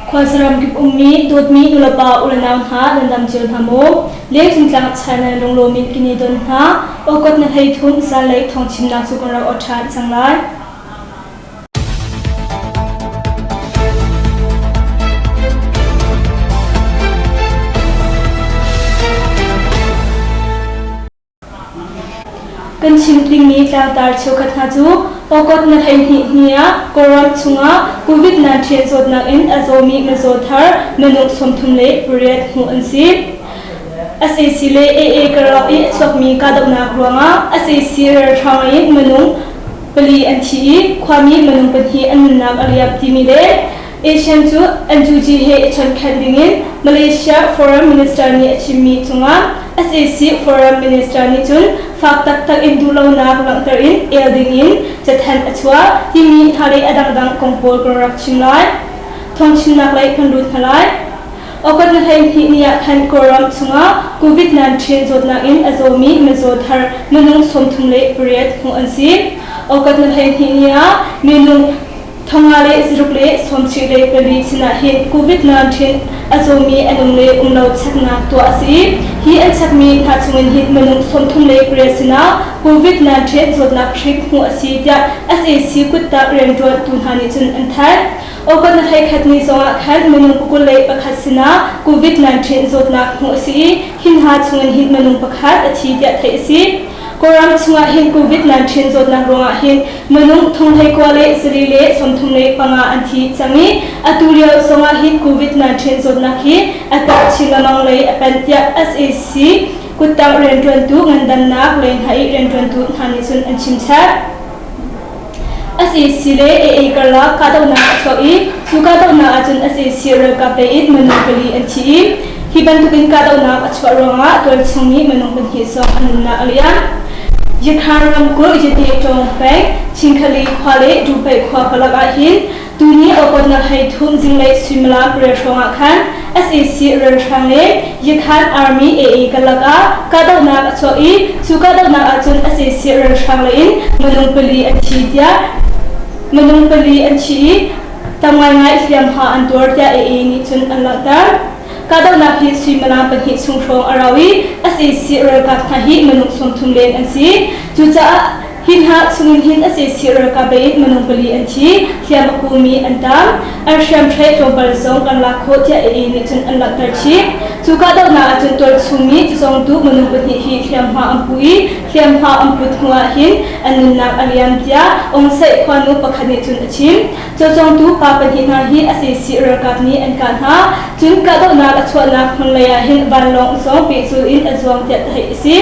Khuasaram kip ummi dawtmi nulepa ulenau hna nan dam cio hna maw? Lengcungtlang China lunglawm in kini don hna. Awkot na hlei thum zanlei thawngchimnak cu kan rak aw ṭhan cang lai. Kan chim dingmi tlangtar cheukhat hna cu August na 12 ni ah Kawlram chungah COVID-19 zawtnak in a zawmi mizaw thar minung 38 hmuh an si. Sac le AA karlak i a chuakmi kahdohnak ruangah sac ralhrang in minung pali an thi i khuami minung pahnih an nunnak a liam timi le ASEAN cu NUG he i chawnhkhenh dingin Malaysia Foreign Minister nih a chimmi cungah sac Foreign Minister nih cun fak taktak in duhlonak langhter in el dingin cathanh a chuah timi hna le a dangdang kong pawl kan rak chim lai. Thawngchimnak lei kan lut hna lai. August ni 12 ni ah khan Kawlram chungah COVID-19 zawtnak in a zawmi mizaw thar minung 38 hmuh an si. August ni 12 ni ah minung Thonga le zaruk le sawmchih le pali sinah hin COVID-19 a zawmi an um le um lo cheknak tuah a si i hi an chekmi hna chungin hin minung 38 sinah COVID-19 zawtnak hrik hmuh a si tiah sac kuttak rianṭuantu hna nih cun an thanh. August ni 11 ni zongah khan minung 21 sinah COVID-19 zawtnak hmuh a si i hi hna chungin hin minung pakhat a thi tiah theih a si. Kawlram chungah hin COVID-19 zawtnak ruangah hin minung thonghlei le zali le 35 an thi cang i atu lio zongah hin COVID-19 zawtnak hi a karh chin lengmang lei a panh tiah sac kuttang rianṭuantu ngandamnak lei hna i rianṭuantu hna nih cun an chim chap. Sac le AA karlak kahdohnak a chuak i cu kahdohnak ahcun sac ralkap lei in minung pali an thi i hi bantukin kahdohnak a chuah ruangah tualchung mi minung pahnih zong an nunnak a liam. Yakhan ramkulh Yate Tawng peng Chingkhali khua le Duhpaih khua karlak ahhin Tuni awkawtnak hei thum zinglei suimilam pariat hrawngah khan sac ralhrang le Yakhan Army AA karlak ah kahdohnak a chuak i cu kahdohnak ahcun sac ralhrang lei in minung pali an thi tiah minung pali an thi i tam ngaingai hliamhma an tuar tiah AA nih cun an langhter. Kahdohnak hi suimilam pahnih chung hrawng a rau i sac ralkap hna hi minung 30 leng an si. Cucaah Hi hna chungin hin a sac ralkap lei in minung pali an thi, hliam a pumi an tam. An hriamhrei tlawmpal zong kan lak khawh tiah AA nih cun an langhter chih. Cu kahdohnak ahcun tualchungmi cazawngtu minung pahnih hi hliamhma an pu i hliamhma an put hnu ah hin an nunnak a liam tiah Ongsaih khuanu pakhat nih cun a chim. Cawcawngtu pa pahnih hna hi a sac ralkap nih an kah hna. Cun kahdohnak a chuahnak hmun lei ah hin vanlawng zong pehzul in a zuang tiah theih a si.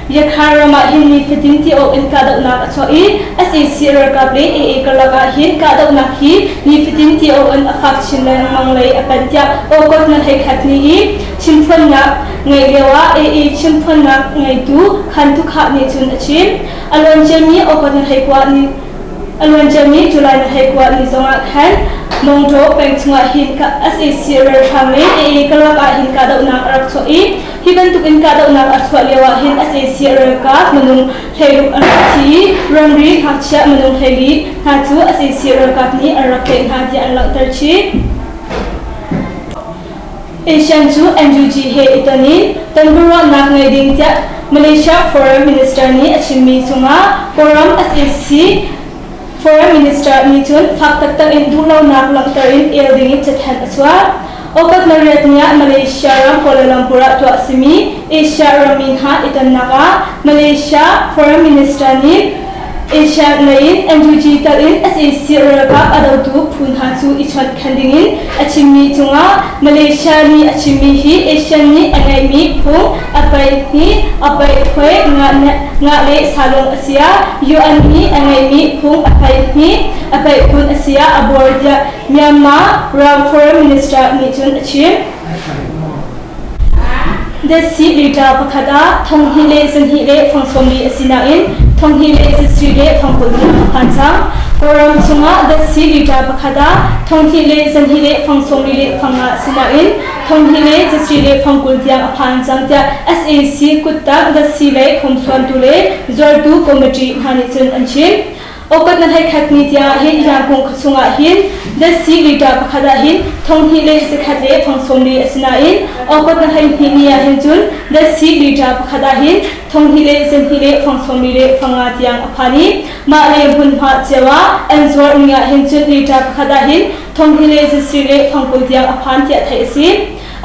Yakhar ram ah hin nifatin ti awk in kahdohnak a chuah i sac ralkap le AA karlak ah hin kahdohnak hi nifatin ti awk in a fak chin lengmang lei a panh tiah August na 11 ni i chimphuannak ngeih lio ah AA chimphuannak ngeitu Khan Thukhah nih cun a chim. A luanciami August na 19 ni A luanciami July na 19 ni zongah khan Mongdaw peng chungah hin sac ralhrang le AA karlak ah hin kahdohnak a rak chuah i Hi bantuk in kahdohnak a chuah lio ah hin sac ralkap minung 16 an rak thi i ramri ngakchia minung 14 hna cu sac ralkap nih an rak tlaih hna tiah an langhter chih. ASEAN cu NUG he i ton in tonbiaruahnak ngei ding tiah Malaysia Foreign Minister nih a chimmi cungah Kawlram sac Foreign Minister nih cun fak taktak in duhlonak langhter in el ding in cathanh a chuah. August 8 ni ah Malaysia ram Kuala Lumpur ah tuah a simi Asia rammi hna i tonnak ah Malaysia Foreign Minister nih Asia lei in NUG tal in sac ralkap a dotu phu hna cu i chawnhkhan dingin a chimmi cungah Malaysia nih a chimmi hi ASEAN nih a ngeihmi phung a paihnih a paihhuai ngah le salung a si ah UN nih a ngeihmi phung a paihnih a paihkhun a si ah a buar tiah Myanmar ram Foreign Minister nih cun a chim. Datsi liter pakhat ah thonghnih le zahnih le fang sawmli a si nain thonghnih le zasarih le fang kul tiang a phan cang. Kawlram chungah datsi liter pakhat ah thonghnih le zahnih le fang sawmli le fang nga a si nain thonghnih le zasarih le fang kul tiang a phan cang tiah sac kuttang datsi lei khomsuantu le zuartu committee hna nih cun an chim. August na 11 ni tiang ah hin Yangon khuachung ah hin datsi liter pakhat ah hin 2,000 le 100 le fang 40 a si nain August na 12 ni ah hin cun datsi liter pakhat ah hin 2,000 le 2 le fang 40 le fang nga tiang a phan i mah le hmunhma cio ah an zuar ning ah hin cun liter pakhat ah hin 2,000 le 4 le fang 20 tiang a phan tiah theih a si.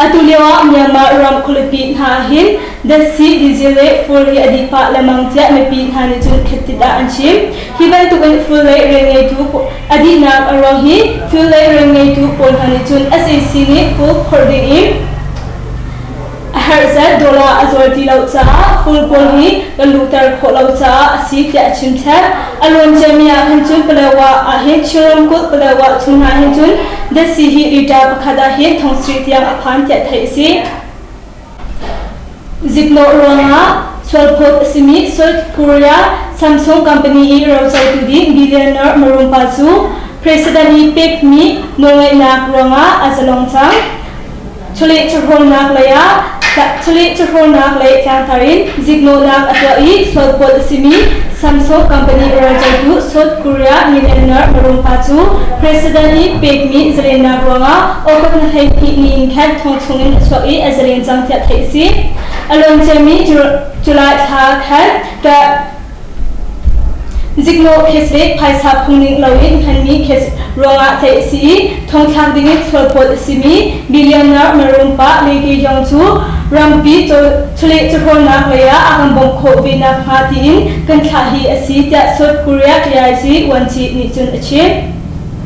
Atu lio ah Myanmar ram khualipi hna ah hin datsi, diesel le fur hi a dih pah lengmang tiah mipi hna nih cun khettit ah an chim. Hi bantuk in fuel lei rian ngeitu a dihnak a ruang hi fuel lei rian ngeitu pawl hna nih cun sac nih fuel phorh ding in a herh zat dollar a zuar ti lo caah fuel pawl hi kan luhter khawh lo caah a si tiah a chim chap. A luan ciami ah khan cun Palawa ah hin Chin ramkulh Palawa chung hna hin cun datsi hi liter pakhat ah hin thong sarih tiang a phan tiah theih a si. Ziknawh ruangah sualphawt a simi South Korea Samsung company i rocotu ding billionaire marum pa cu president i pekmi nawlngeihnak ruangah a zalong cang. Chawleh chawhrawlnak lei ah chawleh chawhrawlnak lei tlangtar in ziknawhnak a tuah i sualphawt a simi Samsung company ralcotu South Korea millionaire marum pa cu president i pekmi zalennak ruangah August ni 12 ni in khan thong chungin a chuak i a zalen cang tiah theih a si. A luanciami July thla khan Ziknawh case le phaisa phungning loin hmanmi case ruangah tlaih a si i thongthlak dingin sualphawt a simi billionaire mirum pa Lee Ki-yong cu rampi chawleh chawhrawlnak lei ah a kan bawmh khawh ve nakhnga tiin kan thlah hi a si tiah South Korea TIG Vuanci nih cun a chim.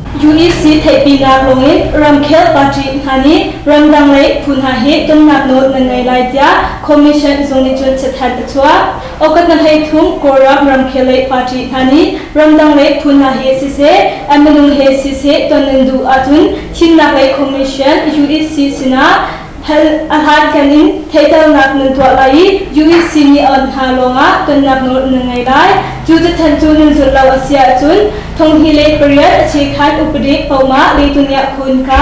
UEC theihpinak lawngin ramkhel party hna nih ramdang lei phu hna hi tonnak nawl nan ngei lai tiah Commission zung nih cun cathanh a chuah. August na 13 Kawlram ramkhel lei party hna nih ramdang lei phu hna he siseh, an minung he siseh ton nan duh ahcun thimnak lei commission UEC sinah hal a hlankan in theihternak nan tuah lai i UEC nih a onh hna lawngah tonnak nawl nan ngei lai. Cu cathanh cu nan zulh lo a si ahcun thonghnih le pariat a chekhan upadi pohmah leitungah khun ka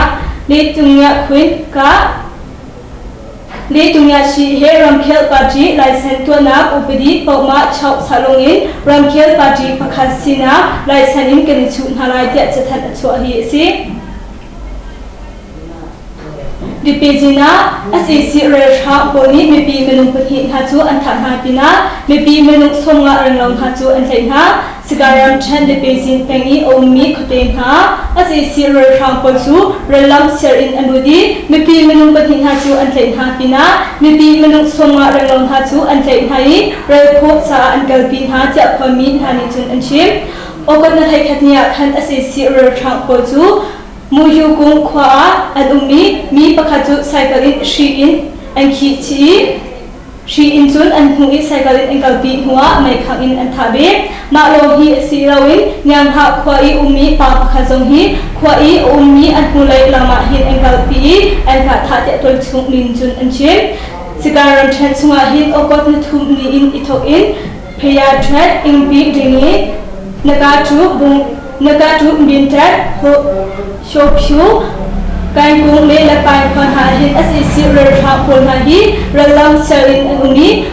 leitungah khun ka Lehtungyashi he ramkhel party license tuahnak upadi pohmah chauh salung in ramkhel party pakhat sinak license in kan i chuh hna lai tiah cathanh a chuah hi a si. Dipejin ah sac ralhrang pawl nih mipi minung pahnih hna cu an thah hna pinah mipi minung 50 renglo hna cu an tlaih hna. Sagaing ramṭhen Dipejin peng i a ummi khuate hna sac ralhrang pawl cu rallam siar in an lut i mipi minung pahnih hna cu an tlaih hna pinah mipi minung 50 renglo hna cu an tlaih hna i ralphaw caah an kalpi hna tiah khuami hna nih cun an chim. August na 11 ni ah khan sac ralhrang pawl cu Muyukung khua ah an um i mi pakhat cu cycle in hri in an khih chih i hri in cun an hnuh i cycle in an kalpi hnuah meikhangh in an thah ve. Mah lawng hi a si loin Ngianghah khua i ummi pa pakhat zong hi khua i a ummi an hnulei lam ah hin an kalpi i an kah thah tiah tualchung min cun an chim. Sagaing ramṭhen chungah hin August ni thum ni in i thawk in Phaya-ṭhet ingpi ding i Naka cu Minṭet, Hyophyu, Kaikung le Lapai khua hna hin sac ralhrang pawl hna hi rallam ser in an um i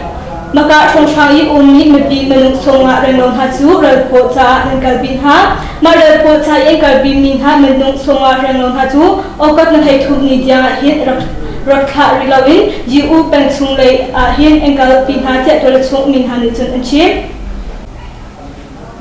Maka hrawnghrang i ummi mipi minung 50 renglo hna cu ralphaw caah an kalpi hna. Mah ralphaw ca i an kalpi mi hna minung 50 renglo hna cu August ni 13 ni tiang ah hin rak rak thlah rih loin Yu peng chung lei ah hin an kalpi hna tiah tualchung mi hna nih cun an chim.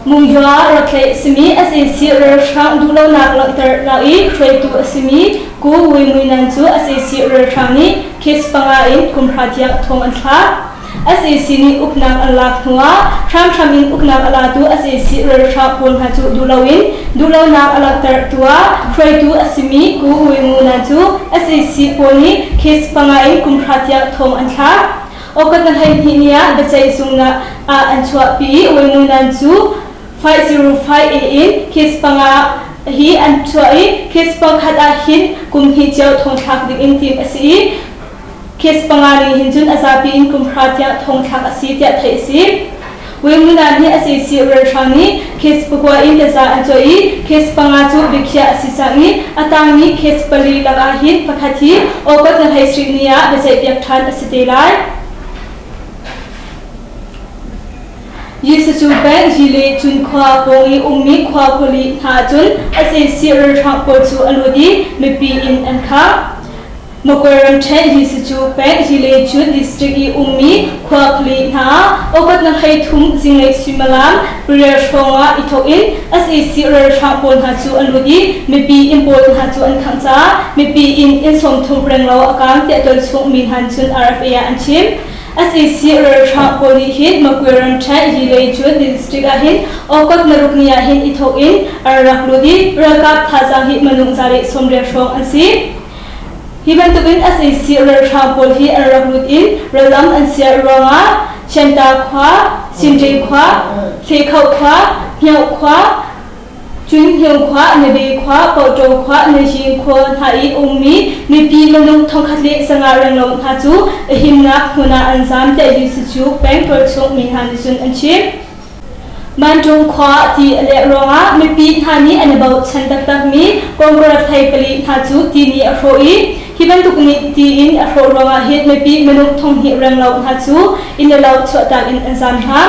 Mungya rak simi sac ralhrang duhlonak langhternak i hruaitu a simi Ku Wui Mui Nan cu sac ralhrang nih case panga in kum hra tiang thong an thlak. Sac nih uknak an lak hnuah hramhram in uknak a latu sac ralhrang pawl hna cu duhlo in duhlonak a langhtertu ah hruaitu a simi Ku Wui Mu Nan cu sac pawl nih case panga in kum hra tiang thong an thlak. August na 12 ni ah biaceih zung ah an chuahpi i Uimunan cu 505 A in case panga hi an chuah i case pakhat ah hin kum hnih cio thongthlak ding in tim a si i case panga ning hin cun a zapi in kum hra tiang thongthlak a si tiah theih a si. Uimunan hi sac ralhrang nih case pakua in taza an cuai i case panga cu biakhiah a si cang i a tangmi case pali lakah hin pakhat hi August na 17 ni ah biaceihpiak ṭhan a si te lai. Yisacu peng Yile Cun khua pawng i ummi khua khuali hna ahcun sac ralhrang pawl cu a lut i mipi inn an khangh. Magwe ramṭhen Yisacu peng Yile Cun district i ummi khua khuali hna ah August na 13 zinglei suimilam pariat hrawng ah i thawk in sac ralhrang pawl hna cu an lut i mipi inn pawl hna cu an khangh caah mipi inn inn 30 renglo a kaang tiah tualchung mi hna nih cun RFA ah an chim. Sac ralhrang pawl nih hin Magwe ramṭhen Yilejun district ah hin August na ruk ni ah hin i thawk in an rak lut i ralkap thazaang hi minung 190 hrawng an si. Hi bantukin sac ralhrang pawl hi an rak lut in rallam an siar ruangah Chianta khua, Sinṭe khua, Hlekhoh khua, Hngioh khua, Cun Hniung khua, Nebe khua, Pohṭaw khua, Nahing khua hna i ummi mipi minung 1015 renglo hna cu a himnak hmun ah an zaam tiah Yusichu peng tualchung mi hna nih cun an chim. Manṭung khua ti a leh ruangah mipi hna nih an i bochan taktakmi Congress hlei pali hna cu ti nih a hrawh i hi bantuk nih ti in a hrawh ruangah hin mipi minung 2000 renglo hna cu inn le lo chuahtak in an zaam hna.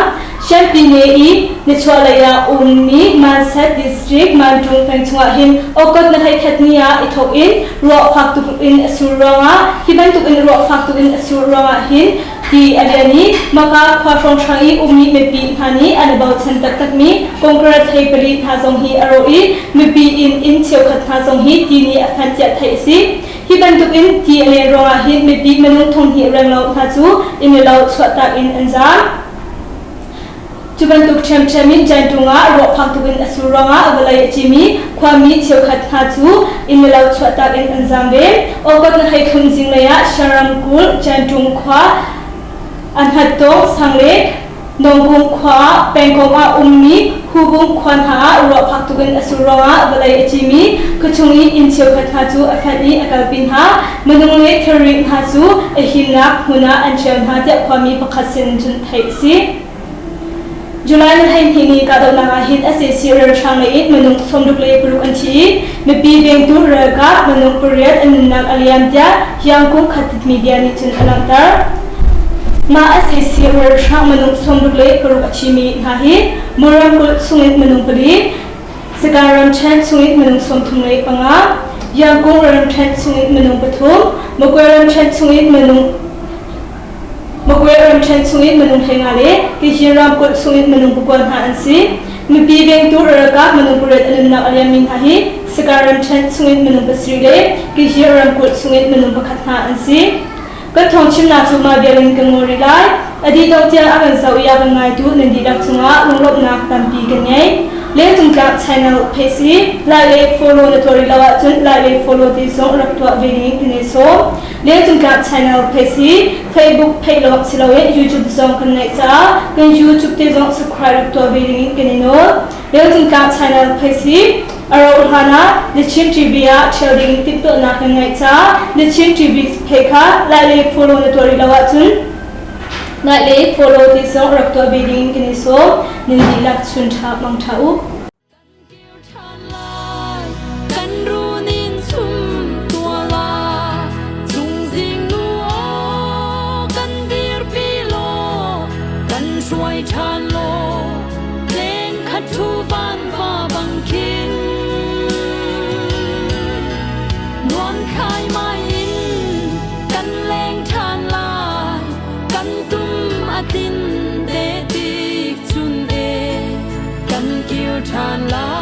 Shanpine i nichuahlei ah ummi Manset District Manṭung peng chungah hin August na 11 ni ah i thawk in ruah fak tuk in a sur ruangah hi bantuk in ruah fak tuk in a sur ruangah hin ti a lian i maka khua hrawnghrang i ummi mipi hna nih an i bochan taktakmi Congress hlei pali hna zong hi a rawh i mipi inn inn cheukhat hna zong hi ti nih a fanh tiah theih a si. Hi bantuk in ti a len ruangah hin mipi minung 2000 renglo hna cu inn le lo chuahtak in an zaam. Cu bantuk ṭhiamṭhiam in Ṭanṭung ah ruahphak tuk in a sur ruangah vawlei a cim i khuami cheukhat hna cu inn le lo chuahtak in an zaam ve. August na 13 zinglei ah Shan ramkulh Ṭanṭung khua Anhattawng sang le Nawngkung khua ah pengkomh ah ummi Hubung khua hna ah ruahphak tuk in a sur ruangah vawlei a cim i khuachung i inn cheukhat hna cu a fenh i a kalpi hna. Minung le thilri hna cu a himnak hmun ah an ṭhial hna tiah khuami pakhat sin cun theih a si. July ni 12 ni kahdohnak ah hin sac ralhrang lei in minung 66 an thi i mipi vengtu ralkap minung pariat an nunnak a liam tiah Yangkung Khatit Media nih cun a langhter. Mah sac ralhrang minung 66 a thimi hna hi Mawram kulh chungin minung pali, Sagaing ramṭhen chungin minung 35, Yangkung ramṭhen chungin minung pathum, Magwe ramṭhen chungin minung Magwe ramṭhen chungin minung 15 le Kachin ramkulh chungin minung pakua hna an si. Mipi vengtu ralkap minung pariat a nunnak a liammi hna hi Sagaing ramṭhen chungin minung pasarih le Kachin ramkulh chungin minung pakhat hna an si. Kan thawngchimnak cu mah vial in kan ngol rih lai. A dih dongh tiang a kan zoh i a kan ngaitu nan dihlak cungah lunglawmhnak tampi kan ngei. Lengcungtlak channel page hi like le follow na tuah rih lo ahcun like le follow ti zong rak tuah ve ding kan i sawm. Lengcungtlak channel page hi Facebook page lawng si loin YouTube zong kan ngeih caah kan YouTube te zong subscribe rak tuah ve ding in kan i nawl. Lengcungtlak channel page hi A rauh hlan ah The Chin TV ah ṭhial ding timhtuahnak kan ngeih caah The Chin TV phei kha like le follow na tuah rih lo ahcun like le follow ti zong rak tuah ve ding kan i sawm. Nan dihlak chun ṭha mang ṭha u. Kan runin chum tua la chung zing nu aw kan dirpi law kan hruai ṭhan law leng khat thu van va bang khin nuam khai mai in kan leng ṭhan lai kan tum a tin te tik chun e kan kir ṭhan lai.